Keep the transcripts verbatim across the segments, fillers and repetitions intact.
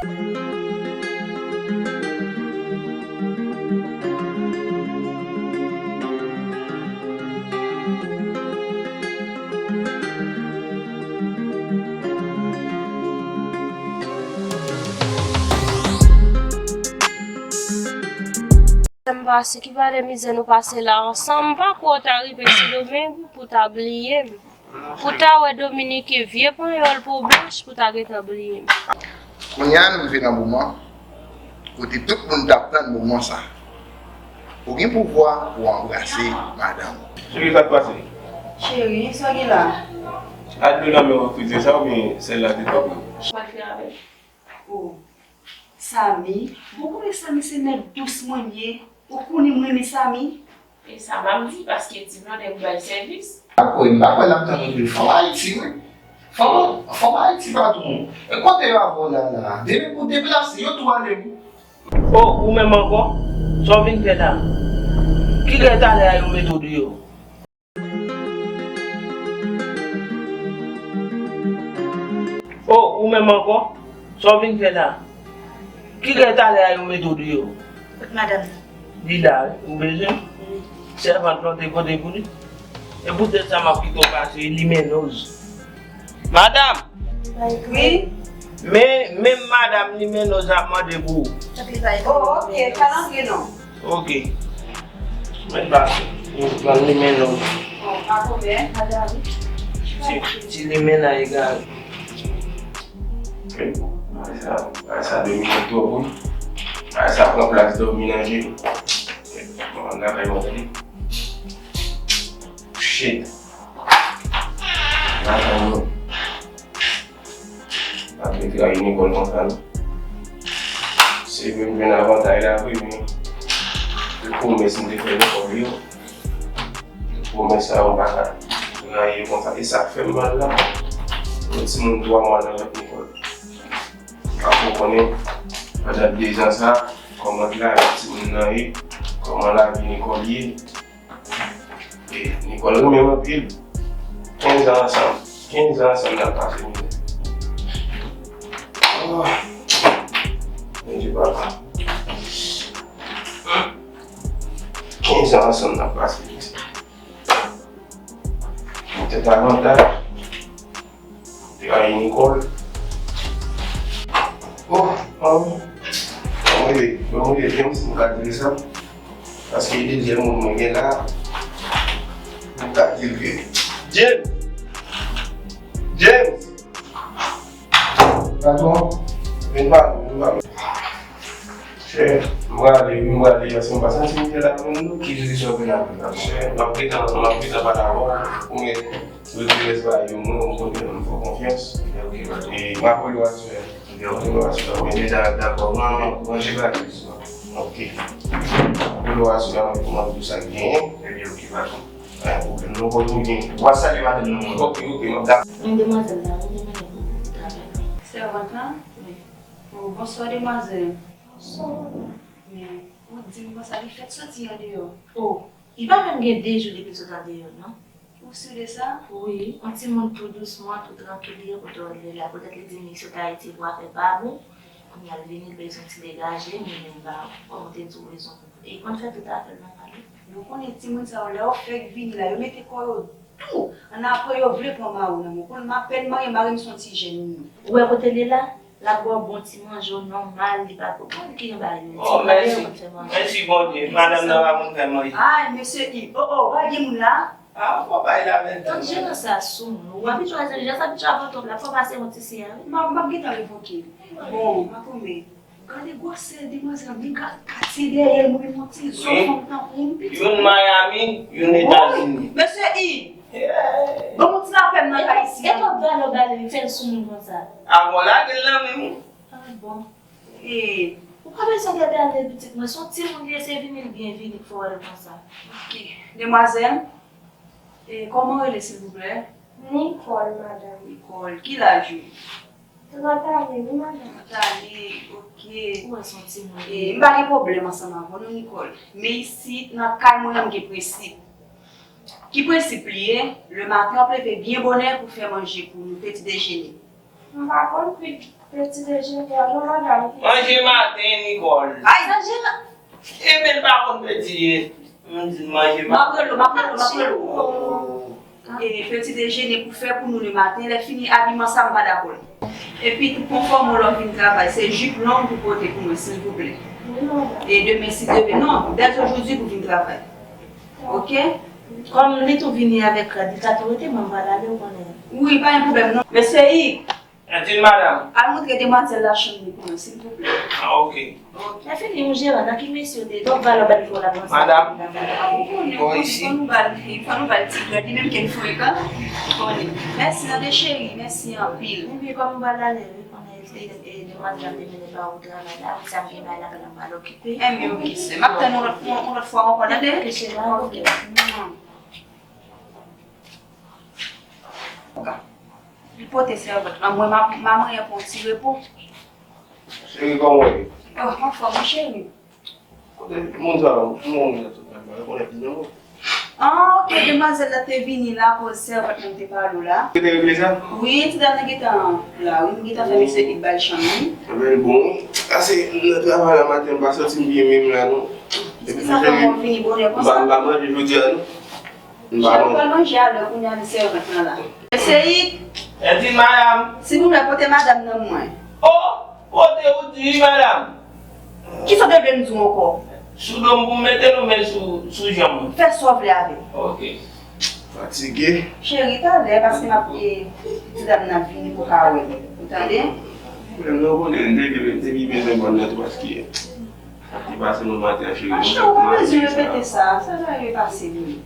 Sa m pase, ki pa de mizè nou pase la ansanm, m pa kwè w ta rive Sendomeng pou ta bliye m. Pou ta wè Dominique vye panyòl po blanch pou ta gentan bliye m. Kounye a nou rive nan moman kote tout moun t ap tann moman sa. Ou gen pouvwa pou w anbrase madanm ou. Cheri, sa k pase? Cheri, sa gen la? Ak dlo nan men w frize sa oubyen sèl la te twòp? Mwen fè avè l. Oh, Samy, bon, ou konnen Samy se nèg dous mwen ye. Ou konnen m renmen Samy. E sa m ap di, paske ti blondè pou bay sèvis. Akoy, m pa kwè l ap tann yon pil fanm Ayiti, wi. Fanm, fanm Ayiti pa tou. E kote yo avè w la, la? Depi pou deplase, yo tou ale, wi. Oh, ou menm ankò? Sa w vin fè la? Kilè talè a yo mete w deyò? Oh, ou menm ankò? Sa w vin fè la? Kilè talè a yo mete w deyò? Kot madanm nan? Li la, wi. Ou bezwen? Wi. Sèvant lan te pote pou li. E poutèt sa m ap kite w pase, li mennòz. Madanm! Wi? Men, men madanm li mennòz ap mande pou ou. Oh, ok, pa antre non. Ok. Mèt pase. Yo pran li mennòz. Oh, pa pwoblèm, madanm. Ti, ti li mennaj egare. Bagay sa, bagay sa domine twòp, wi. Bagay sa pran plas dòmi nan je. Bon, nan kay mwen tande. Shit. Nan kay mwen. Pa vle trayi Nicole konsa, non. Se vre m jwenn avantay la vre, men tout pwomès m te fè Nicole yo, tout pwomès sa yo m pa ka trayi yo konsa. E sa k fè m mal la, yon timoun twa mwa nan vant Nicole. M pa ko konnen pandan dezan sa, kòman lavi timoun nan ye, kòman lavi Nicole ye. E Nicole renmen m anpil. Kenz an ansanm. Kenz an ansanm n ap pase mizè. Oh. Bondye papa. Kenz an ansanm n ap pase mizè. Poutèt avantaj. Trayi Nicole. Oh, oh. Ban mwen rele, ban mwen rele James, m ka di l sa. Paske dezyèm moun mwen gen la, m ka di l ke James! James! Patwon? Vin pale, vin pale. Chè, m prale, wi, m prale, paske m pa santi m byen la menm non. Ki jan de sa w vin avè l la? Chè, m ap gentan, m ap gentan pale avè w, ou mèt retire bagay yo, mwen, ou konnen m fè w konfyans. Ok, ok, patwon. E m ap rele w aswè. Ok, ok, patwon. Mwen deja dakò, mwen ranje bagay yo sou mwen. Ok. M ap rele w aswè, mwen pou mwen di w sa k genyen. Ebyen, ok, patwon. Pa gen pwoblèm, non, kote w gen. W a salye madanm nan mwen. Ok, ok, m ap dakò. Men demwazèl la, ou gen mwayen pou travay. Sèvant lan? Wi. Oh, bonswa, demwazèl. Bonswa. Men, ou di m konsa, li fèk soti andeyò. Oh, li pa menm gen de jou depi l sot andeyò, non. Ou si de sa? Wi, yon timoun tou dousman, tou trankil, li ye kote w wè l la. Poutèt li di m li sot Ayiti pou afè pa bon. Kounye a l vini, l bezwen ti degaje, men menm ba, kòm ou te di w rezon pou e konn fè tout afè l nan kay li. Ou konnen timoun sa yo, lè yo fèk vini la, yo mete kò yo dou. Annapre, yo vle pran mari w nan men w. Konn m apèn marye, mari m se yon ti jèn. Ou wè kote l ye la? L ap ba w bon ti manje w nòmal, li pa ko konn ki jan bagay yo ye. Oh, mèsi. Mèsi Bondye, madanm nan pa konn fè manje. Ay, mesye Yves, oh, oh, pa gen moun la? Ah, fò bay la menm. Tank jeran sa sou moun. Ou abitye a jeran sa, abitye a vantòp la, fò pase yon ti siy a, wi. M ap, m ap gentan revoke. Bon, makomè, gade gwosè demwazèl, men gad katye dèyè l, mwen yon ti zo fanm tankou m, pitit. Youn Miami, youn Etazini. Mesye Yves! Ban m yon ti lapè m nan kay isi a. E pa valè w ba li, fè l sou moun konsa. Avan w lage l nan men m. Ah bon. E, ou pa bezwen gade anyen pitit mwen, se yon timoun li ye, se vini l byen vini k fè w wè l konsa. Ok. Demwazèl, e, kòman w rele silvouplè? Nicole, madanm. Nicole, ki laj ou? Trant ane, wi, madanm. Trant ane, ok. Ou wè se yon timoun li ye. E, m pa gen pwoblèm ansanm avè w non, Nicole. Men isit, nan kay mwen an, m gen prensip. Ki prensip li ye? Lematen, w ap leve byen bonè pou fè manje pou nou, peti dejene. M pa konn kuit peti dejene a non, madanm. Manje maten, Nicole. Ay, manje maten. Ebyen, l pa konn peti dejene. M di l manje maten. M ap rele w, m ap rele w, m ap rele w. E peti dejene pou fè pou nou lematen, lè fini abiman sa m pa dakò l. Epi tou konfòme w lè w vin travay, se jip long pou pote pou mwen silvouplè. E demen si Dye vle, non, dès aujourd'hui pou vin travay. Oke? Kòm li tou vini avèk rad, li ka tou rete, mwen m pral ale, ou konnen. Wi, pa gen pwoblèm non. Mesye Yik, Antin, madanm. Al montre demwazèl la chanm li pou mwen, silvouplè. Ah, oke. Lè fini, yon jeran, nan ki mesye w te, twòp valè w ba l pou w la pran sa. Madanm. Ou konnen, ou konnen, fò nou ba l, fò nou ba l ti grèd, li menm ke l frekan. Ou konnen. Mèsi, tande cheri, mèsi anpil. Epi kòm m pral ale, wi, konnen e, e, demwazèl la te mennen ba ou travay la, wi, sa m gen bay la, m pral okipe. Enben, oke, sè. M ap tann yon lòt, yon, yon lòt fwa ankò, tande? Oke, cheri, oke. Li pote sèvant lan, mwen m ap, m ap manyen pou yon ti repo. Cheri, kòman w ye? Oh, anfòm, wi, cheri. Kote moun sa yo? Moun yo tout menm, yo konnen ki nonm ou. Ah, ok, demwazèl la te vini la, koz sèvant mwen te pale w la. Ou te regle sa? Wi, ti dam nan gentan la, wi, m gentan fè mesye ki bay chanm li. Ebyen, l bon, wi. Pase nan travay la maten, m pa santi m byen menm la, non. Epi sa fè m vini bonè konsa? M pa, m pa manje jodi a, non. M pa manje. Pral manje alè, kounye a li sèvant lan la. Mesye Yik. Edwin, madanm. Silvouplè, pote madanm nan mwen. Oh, pote ou di wi, madanm. Kisa w te vle m di w ankò? Sou do m pou m mete l oubyen sou, sou janm mwen? Fè sa w vle avè l. Ok. Fatige. Cheri, talè, paske m ap, e, ti dam nan ap vini pou ka wè l. Ou tande? Pwoblèm nan, ou konnen, m te vle, m te vle bezwen bann nan tou paske sa ki pase nan maten an, cheri. Ah, cheri, ou pa bezwen repete sa. Sa sa yo pase li.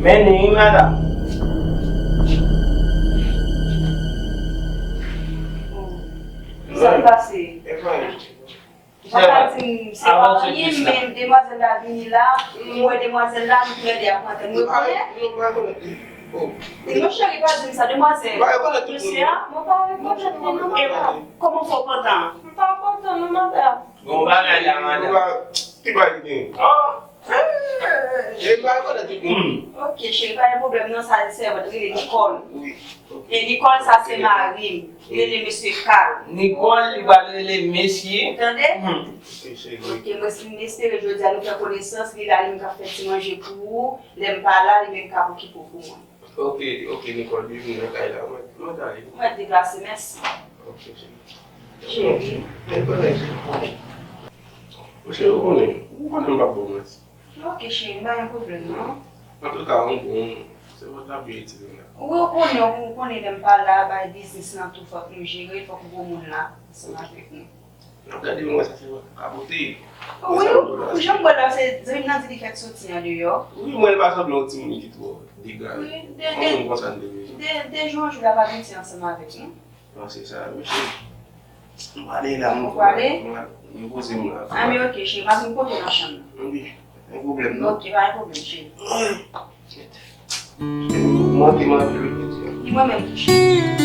Men ni wi, madanm. Sa k pase? Ou pa ka di m se pa anyen, men demwazèl la vini la, m wè demwazèl la, nou tou lè de ap antann. Mwen konnen. E non, cheri, pa di m sa, demwazèl. Mesye a, mwen pa rekonèt li non, madanm. Kòman fè w kontan? M pa kontan non, madanm. Gon bagay la, madanm. Ki bagay ki gen? Oh. E m pa rekonèt li. Hmm. Ok, cheri, pa gen pwoblèm non, sa se sèvant rele Nicole. Wi. E Nicole, sa se mari m. Li rele mesye Carl. Nicole, li pral rele mesye. Ou tande? Hmm. Ok, cheri. Ok, mwen si m espere jodi a nou fè konesans, li la, li menm k ap fè ti manje pou ou. Lè m pa la, li menm k ap okipe w pou mwen. Ok, ok, Nicole, byenvini nan kay la. Mwen, mwen ta ale. Mwen deplase, mèsi. Ok, cheri. Cheri. Bèl bagay, cheri. Mon cheri, ou konnen, ou konnen m p ap ba w manti. Ok, cheri, pa gen pwoblèm, non. Antouka, ou bon, se vòt la byen itil la. Wi, ou konnen, ou konnen lè m pa la, bay biznis lan tou, fòk nou jere, fòk gwo moun la, ansanm avèk nou. N ap gade, mwen, sa se kapote. Wi, jan m wè la, se zanmi m nan di li fèk soti andeyò. Wi, mwen, l pa sanble yon timoun ki twò dega. Wi, de, de, yon moun konsa n te bezwen. De, de jou an jou, l ap abitye ansanm avèk nou. Non, se sa, mesye. M prale la, m prale. M poze m la. Ah, men ok, cheri, pa vin kote nan chanm nan. Wi, pa gen pwoblèm, non. Ok, pa gen pwoblèm, cheri. Manke m anpil wi jodi a. Li mwen menm tou, cheri.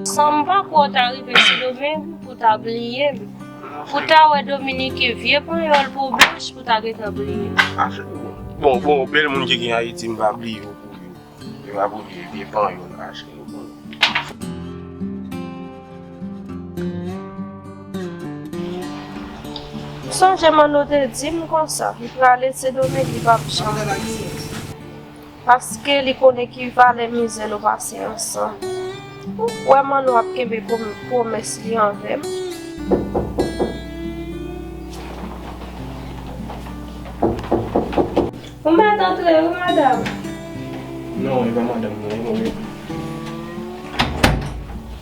San m pa kwè w ta rive Sendomeng pou ta bliye m. Pou ta wè Dominique vye panyòl po blanch pou ta gentan bliye. Ah, cheri, bon, bon, bèl moun ki gen Ayiti, m pa bliye yo pou yo. Yo pa pou vye, vye panyòl la, cheri, yo konnen. Sonje Manno te di m konsa, li prale Sendomeng, li p ap janm bliye. Paske li konnen ki valè mizè nou pase ansanm. Ou kwè Manno ap kenbe pwom-, pwomès li anvè m? Ou mèt antre wi, madanm. Non, e pa madanm mwen, e mwen menm.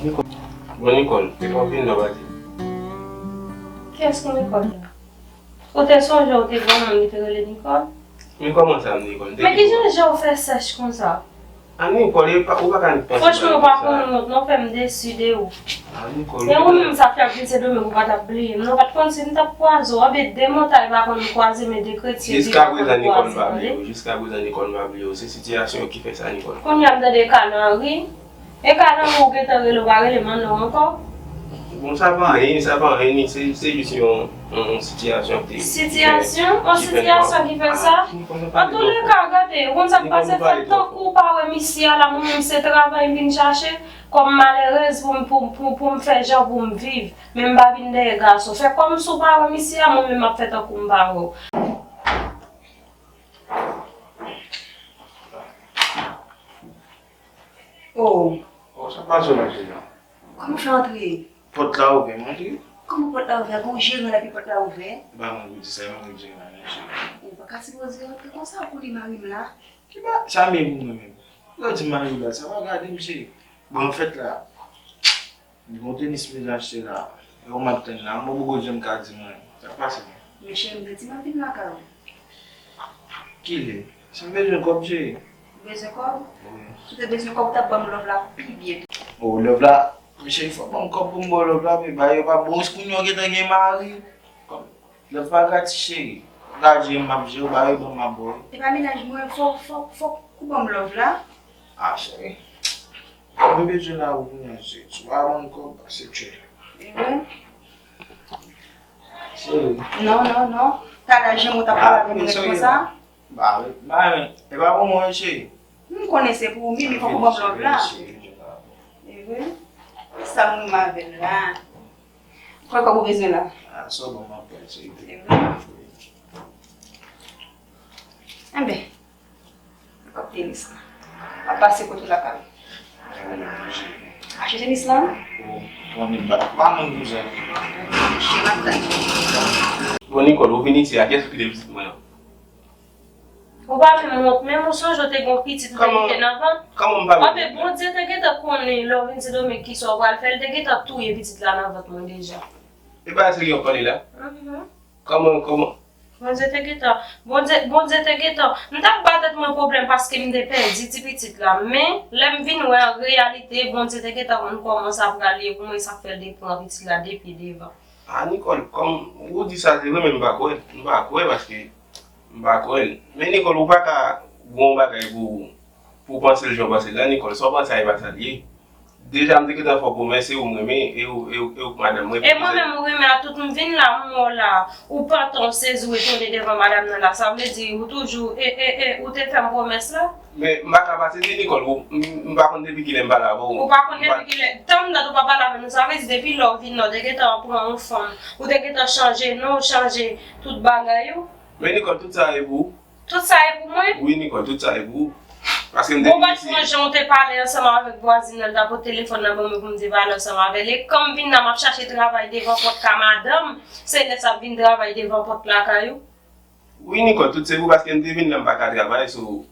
Nicole. Bon, Nicole, e pa w vin nan pati? Kiyès ki Nicole la? Ou te sonje ou te gen yon moun ki te rele Nicole? Men kòman sa, Nicole? Men kijan jan ou fè sèch konsa? A Nicole, ou pa ka panse bagay konsa. Franchman, ou pa konn wont non, fè m desi de ou. A Nicole, e ou menm sa fè ap vin Sendomeng ou pa t ap bliye m non, ou pa t konn si m t ap kwaze w, anben de montay pa konn kwaze men de kretyen Bib pa konn kwaze, tande. Jiskaprezan Nicole m pa bliye w, jiskaprezan Nicole m pa bliye w, se sitiyasyon yo ki fè sa Nicole. Kounye a m tande Kalanri. E ka nan ou gentan rele, ou pa rele m non ankò? Bon, sa pa anyen, sa pa anyen, se, se jis yon, yon, yon sitiyasyon ki te, ki fè, sitiyasyon? Yon sitiyasyon ki fè sa? Antouleka, gade, ou konn sa k pase, fè tankou ou pa wè misye a la, mwen menm se travay m vin chache, kòm malerèz pou m, pou, pou, pou m fè jan pou m viv. Men m pa vin dèyè gason. Fè kòm si w pa wè misye a, mwen menm m ap fè tankou m pa wè w. Oh. Oh, sa pase w la, Jina? Kòman w fè antre? Pòt la ouvè, m antre. Kòman pòt la ouvè? Gon jeran la epi pòt la ouvè? E pa mwen ki di sa, e pa mwen ki di sa, mesye. Ou pa ka sipoze antre konsa, ou konnen mari m la. Ki ba, sa menm ou menm? Lè w di mari w la, sa pa gade, mesye. Bon, anfèt la, Gon tenis m deja achte la. E ou m ap tann la. Mwen poko janm ka di mwen. Sa k pase menm? Men cheri, m te di m ap vin lakay ou. Kilè? Si m bezwen kòb, cheri. Ou bezwen kòb? Wi. Si w te bezwen kòb, ou t ap ban m love la pi byen tou. Oh, love la? Men cheri, fò w ban m kòb pou m ba w love la, men bagay yo pa bon. Kounye a w gentan gen mari. Kòb. Love pa gratis, cheri. Ou ka jere m, m ap jere w, bagay yo bon, m ap ba w. E pa mennaj mwen, fò, fò, fò ou ban m love la. Ah, cheri. Mwen bezwen la ou kounye a, cheri. Si w pa ban m kòb, se tchè. E vre? Cheri. Non, non, non. Talè jan mwen t ap pale avè m nèg konsa. Ba wi, ba wi. E pa pou mwen, cheri. M konnen se pou ou, men fòk ou ban m love la. E vre? Sa m renmen avè l la. Kwè kòb ou bezwen la? Ah, sa w ban m ap pran, cheri. E vre? Enben, kòb tenis la. M ap pase kote w lakay ou. Achte tenis lan? Bon, bon, m pa moun pou sa. M ap tann. Bon, Nicole, ou vin isi a, kiyès ou kite pitit mwen an? Ou pa menm wont, menm ou sonje w te gen yon pitit ou te kite nan vant? Kòman m pa menm wont? Anben, Bondye te gentan konnen lè w vin Sendomeng kisa w pral fè, l te gentan touye pitit la nan vant mwen deja. E pa se li w ap pale la? Mhm. Kòman, kòman? Bondye te gentan, Bondye, Bondye te gentan. M t ap ba tèt mwen pwoblèm paske m te pèdi ti pitit la. Men, lè m vin wè an reyalite, Bondye te gentan konn kòman sa pral ye pou mwen, sa k fè l te pran pitit la de pye devan. Ah, Nicole, kòm ou di sa, se vre, men m pa kwè. M pa kwè paske m pa kwè l. Men, Nicole, ou pa ka gon bagay pou, pou w panse l jan w panse l la, Nicole. Sa w panse a, e pa sa l ye. Deja, m te gentan fè w pwomès, e ou m renmen, e ou, e ou, e ou k madanm mwen. E mwen menm, ou renmen a tout, m vin la, m wè w la, ou pantan, w sezi, w etone devan madanm nan la. Sa vle di, ou toujou, e, e, e, ou te fè m pwomès la? Men, m pa ka pa sezi, Nicole, ou, m, m pa konn depi kilè m pale avè w. Ou pa konn depi kilè, tan m dat ou pa pale avè m, sa vle di, depi lè w vin la, w te gentan pran yon fanm, ou te gentan chanje non, chanje tout bagay ou. Men, Nicole, tout sa e pou ou. Tout sa e pou mwen? Wi, Nicole, tout sa e pou ou. Paske m te vin isi. Bon, ou pa t pran jan w te pale ansanm avèk vwazin nan, l ta pote telefòn nan ban mwen pou m te pale ansanm avè l. E kan m vin la, m ap chache travay devan pòt ka madanm, se lè sa ap vin travay devan pòt lakay ou? Wi, Nicole, tout se pou ou, paske m te vin la, m pa ka travay, so,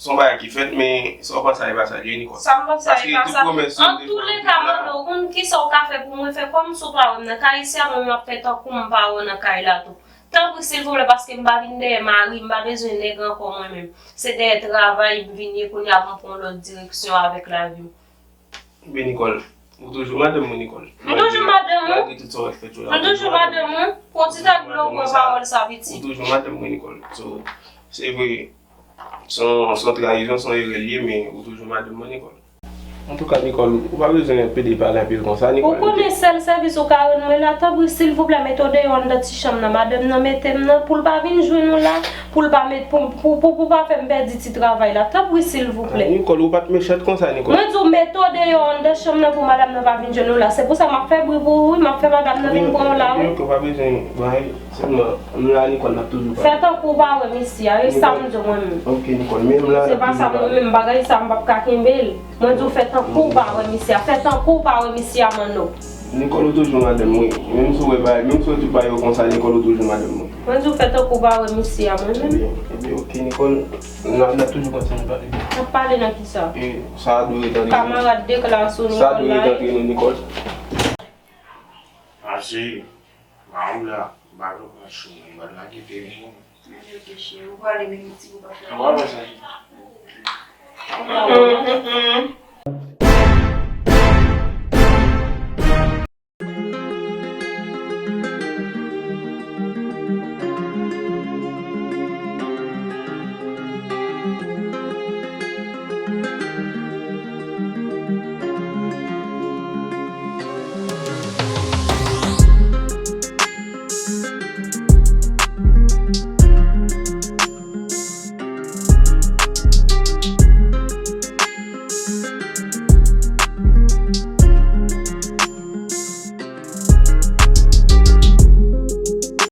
se yon bagay ki fèt, men sa w panse a, e pa sa l ye, Nicole. Sa m panse a, e pa sa. Paske tout pwomès yo m te fè w, ou te la. Antouleka, manno, ou konn kisa w ka fè pou mwen, fè kòm si w pa wè m nan kay isi a, mwen menm m ap fè tankou m pa wè w nan kay la tou. Tanpri, silvouplè, paske m pa vin dèyè mari, m pa bezwen nèg ankò mwen menm. Se dèyè travay m vin ye kounye a pou m pran yon lòt direksyon avèk lavi m. Ebyen, Nicole, ou toujou madanm mwen, Nicole. M toujou madanm ou? Malgre tout sa w fè, ou la, ou toujou madanm mwen. Pran ti tèt dlo, pran pawòl sa, pitit. Ou toujou madanm mwen, Nicole. So, se vre, se yon, se yon trayizon, se yon erè l ye, men ou toujou madanm mwen, Nicole. Antouka, Nicole, ou pa bezwen pede pale anpil konsa, Nicole. Ou konnen sèl sèvis ou ka rann mwen la, tanpri, silvouplè, mete w deyò anndan ti chanm nan. Madanm nan mete m nan pou l pa vin jwenn ou la, pou l pa met, pou, pou, pou, pou pa fè m pèdi ti travay la. Tanpri, silvouplè. Ah, Nicole, ou pa t mechan konsa, Nicole. Mwen di w mete w deyò anndan chanm nan pou madanm nan pa vin jwenn ou la. Se pou sa m ap fè bri pou ou, wi, m ap fè madanm nan vin pran w la, wi. Ok, ok, ou pa bezwen, bay. Sèlman, m la, Nicole, m ap toujou pale. Fè tankou w pa wè misye a, e sa m di w mwen menm. Ok, Nicole, men m la, m ap toujou pale. Se pa sa mwen menm, bagay sa m p ap ka kenbe l. Mwen di w fè tankou w pa wè misye a, fè tankou w pa wè misye a, manno. Nicole, ou toujou madanm mwen. Menm si w wè bagay, menm si w wè tout bagay yo konsa, Nicole, ou toujou madanm mwen. Mwen di w fè tankou w pa wè misye a, mwen menm. Ebyen, ebyen, ok, Nicole, n ap, n ap toujou kontinye pale. N ap pale nan kisa? E sa a dwe ret antre nou. Kamarad deklase w, Nicole, la. Sa a dwe ret antre nou, Nicole. Pase. Ba ou la, ba yo pran chou, mwen ba la kite vin. Mwen di ok cheri, ou prale menm ti pou pa fè. Ou pa wè sa. Mm, mm, mm.